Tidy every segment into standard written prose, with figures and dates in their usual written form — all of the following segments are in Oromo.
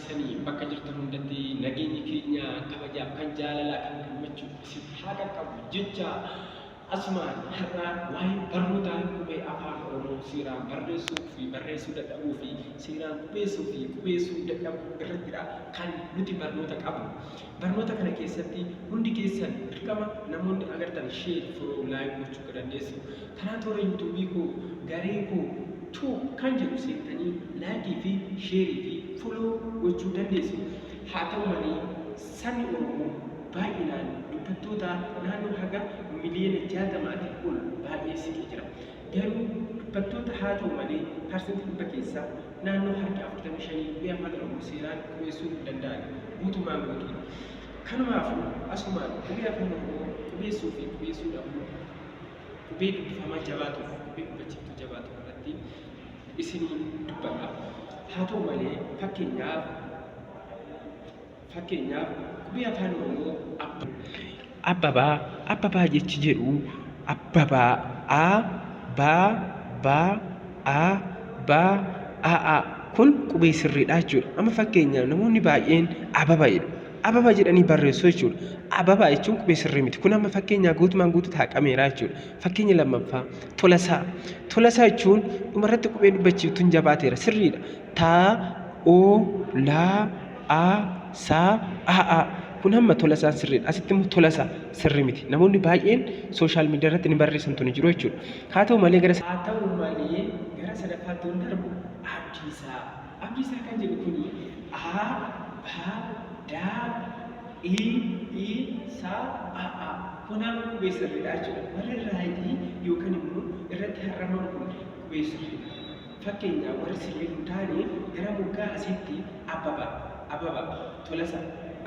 keessanii bakka jirtan hundatti nageenyi keenya kabajaaf kan jaalalaa kan gammachuu isin haa qaqqabu jecha asumaan har'a waa'ee barnoota qubee afaan Oromoo seeraan barreessuu fi barreessuu dadhabuu fi seeraan qubeessuu fi qubeessuu dadhabuu irrattidha kan nuti barnoota qabnu. Barnoota kana keessatti hundi keessan dirqama namoonni agartan share, follow, like gochuu akka dandeessu. Karaa toora YouTube koo garee koo tube kan jedhu seentanii like fi share fi follow gochuu dandeessu. Haa ta'u malee sabni Oromoo baay'inaan dubbattoota naannoo haga miliyoona 60 ol baay'ee siqee jira. Garuu dubbattoota haa ta'u malee parsantii 100 keessaa naannoo harki 45 qubee Afaan Oromoo seeraan qubeessuu hin danda'ani guutumaan guutuutti. Kanumaafuu asumaan qubee Afaan Oromoo qubeessuu fi qubeessuu dhabuu qubee dubbifamaa jabaatuuf qubee dubbachiiftuu jabaatu irratti isiniin dubbadha. Haa ta'u malee fakkeenyaaf Fakkeenyaaf, qubee Afaan Oromoo Abba. Abbabaa, Abbabaa jechi jedhu Abbabaa, A, B, B, A, B, A, A. Kun qubee sirriidha jechuudha. Amma fakkeenyaaf namoonni baay'een Ababa jedhu. Ababa jedhanii barreessu jechuudha. Ababa jechuun qubee sirrii miti. Kun amma fakkeenyaaf guutumaan guutuutti haqameera jechuudha. Fakkeenya lammaffaa Tolasaa. Tolasaa jechuun dhumarratti qubeen dubbachiiftuun jabaateera. Sirriidha. Ta, o, la, a, sa, a, a. Kun amma Tolasaan sirriidha. Asitti immoo Tolasa sirrii miti. Namoonni baay'een sooshaal miidiyaa irratti ni barreessantu ni jiru jechuudha. Haa ta'u malee gara Haa ta'u malee gara sadaffaatti yoon darbu Abdiisaa. Abdiisaa kan jedhu kuni A, B, D, I, I, S, A, A. Kun amma qubee sirriidha jechuudha. Warri raayitii yookaan immoo irratti harraman kun qubee sirriidha. Fakkeenyaaf warri sirrii hin taane gara moggaa asiitti Abbaba, Ababa, Tolasa,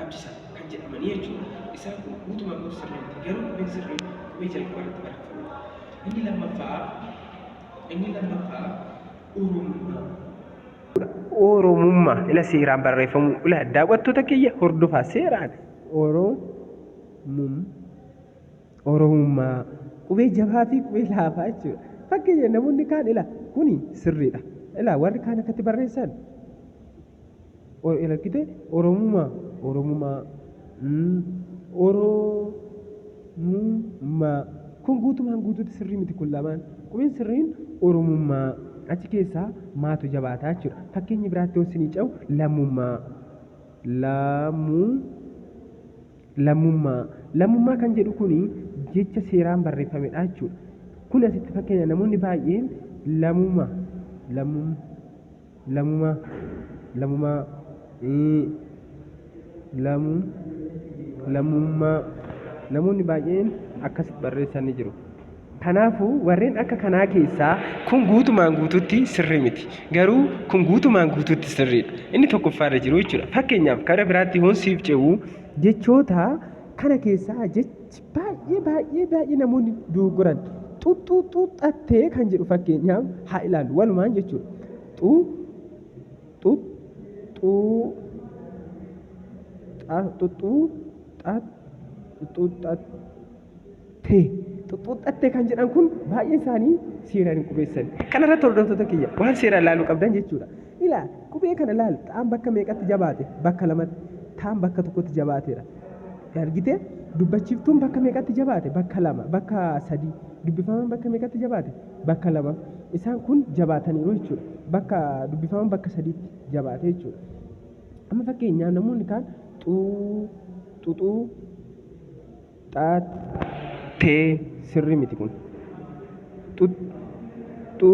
Abdisa kan jedhamanii jechuudha. Isaan kun guutumaan guutuu sirrii miti. Garuu qubeen sirriin qubee jalqaba irratti barreeffamudha. Inni lammaffaa inni lammaffaa Oromummaa. Oromummaa ila seeraan barreeffamuu ila daawwattoota kiyya hordofaa seeraan Oromum Oromummaa qubee jabaa fi qubee laafaa jechuudha. Fakkeenya namoonni kaan ila kuni sirriidha. Ila warri kaan akkatti barreessan argite Oromummaa Oromummaa Oromummaa kun guutumaan guutuutti sirrii miti kun lamaan qubeen sirriin Oromummaa achi keessaa maatu jabaataa jechuudha. Fakkeenyi biraatti yoo isinii ce'u lammummaa lammuu Lammummaa. Lammummaa kan jedhu kun jecha seeraan barreeffamedha jechuudha. Kun asitti fakkeenya namoonni baay'een lamuma, lammum, lamuma, lamumaa, lamu, lammummaa namoonni baay'een akkasitti barreessan ni jiru. Kanaafuu warreen akka kanaa keessaa kun guutumaan guutuutti sirrii miti. Garuu kun guutumaan guutuutti sirriidha. Inni tokkoffaa irra jiru jechuudha. Fakkeenyaaf karaa biraatti yoon siif ce'u jechoota kana keessaa jechi baay'ee baay'ee baay'ee namoonni dogoggoran xuxxuu xuuxxattee kan jedhu fakkeenyaaf haa ilaallu walumaan jechuudha. Xu xu xuu xa xuxxuu xa xuxxuuxxattee Te xuxxuuxxatte kan jedhan kun baay'een isaanii seeraan hin qubeessan. Kana irratti hordoftoota kiyya waan seeraan ilaaluu qabdan jechuudha. Ilaa qubee kana ilaali xaan bakka meeqatti jabaate? Bakka lamatti. Taan bakka tokkotti jabaateera. Argitee dubbachiiftuun bakka meeqatti jabaate? Bakka lama, bakka sadii. Dubbifamaan bakka meeqatti jabaate? Bakka lama. Isaan kun jabaataniiru jechuudha. Bakka dubbifamaan bakka sadiitti jabaate jechuudha. Amma fakkeenyaaf namoonni kaan xuu, xuxuu, xattee sirrii miti kun. Xux xu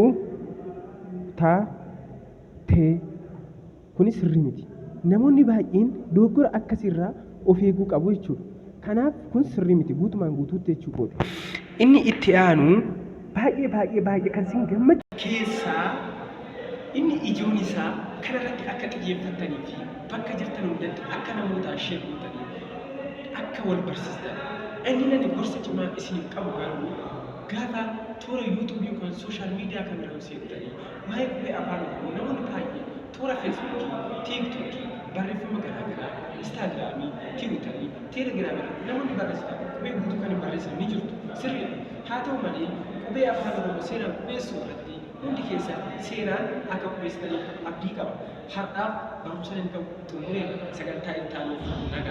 ta tee kunis sirrii miti. Namoonni baay'een dogoggora akkasiirraa of eeguu qabu jechuudha. Kanaaf kun sirrii miti guutumaan guutuutti jechuu kooti. Inni itti aanu baay'ee baay'ee baay'ee kan sin gammachiisu. Keessaa inni ijoon isaa kanarratti akka xiyyeeffattanii fi bakka jirtan hundatti akka namootaa share gootanii akka wal barsiistan. Inni ani gorsa cimaa isiniif qabu garuu gaafa toora YouTube yookaan social media kamirra yoo seentanii waa'ee qubee afaan Oromoo namoonni baay'een toora Feesbuukii, Tiiktookii, barreeffama garaa garaa, Instaagiraamii, Tiwutarii, Teelegiraamii irratti namoonni barreessitan qubee guutuu kan hin barreessine ni jirtu. Sirriidha. Haa ta'u malee qubee afaan Oromoo seeraan qubeessuu irratti Hundi keessan seeraan akka qubeessitaniif abdii qaba. Har'aaf barumsa inni qabu xumureera. Sagantaa itti aanuuf nagaa.